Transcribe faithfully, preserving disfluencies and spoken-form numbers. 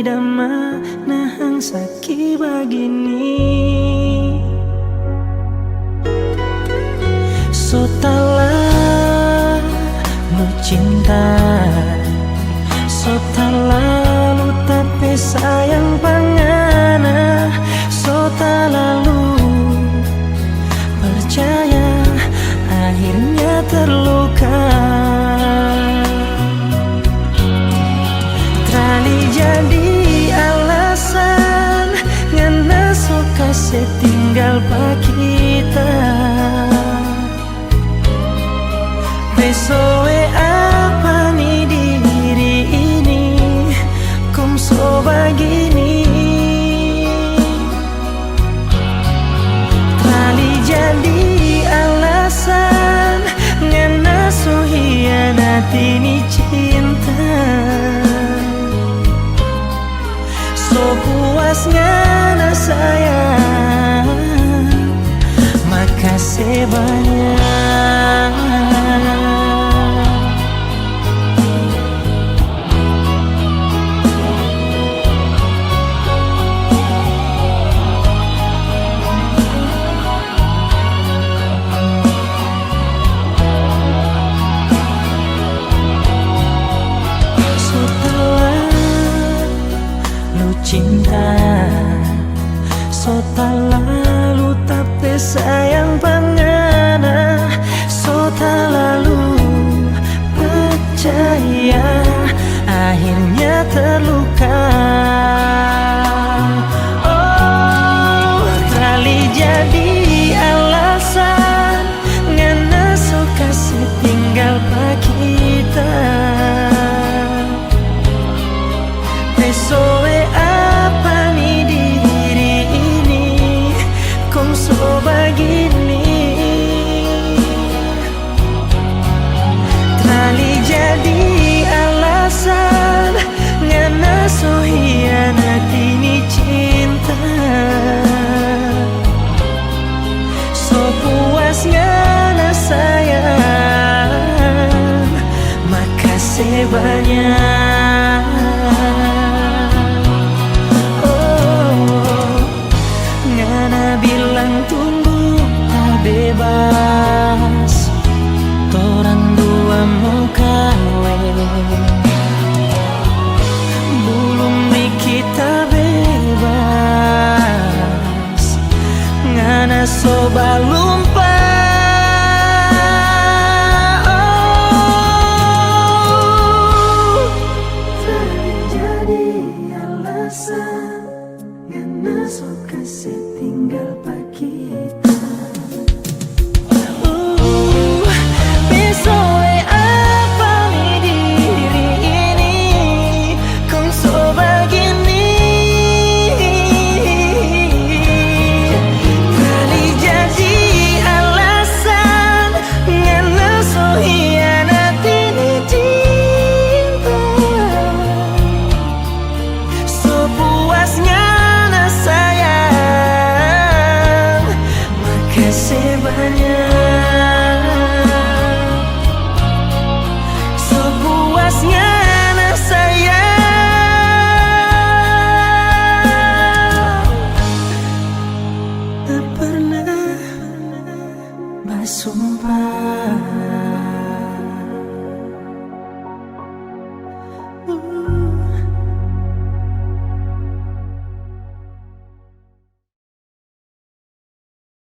Dama nahang saki bagini. So talalu cinta, so talalu ta pe sayang pa ngana, so talalu percaya, akhirnya terluka. Trali jadi alasan ngana so kase tinggal pa kita. Pe soe apa ni diri ini, kong so bagini. Trali jadi alasan ngana so hianati ni cinta. So puas ngana sayang, makase banya. So talalu cinta, so talalu ta pe sayang pa ngana, so talalu percaya, akhirnya terluka. Oh, trali jadi alasan ngana so kase tinggal pa kita. Pe soe apa ni diri ini, kong so bagini. Trali jadi alasan ngana so hianati ni cinta. So puas ngana sayang, makase banya. Oh, ngana bilang tunggu ta bebas, torang dua mo kaweng. Bulum di kita bebas, ngana so balum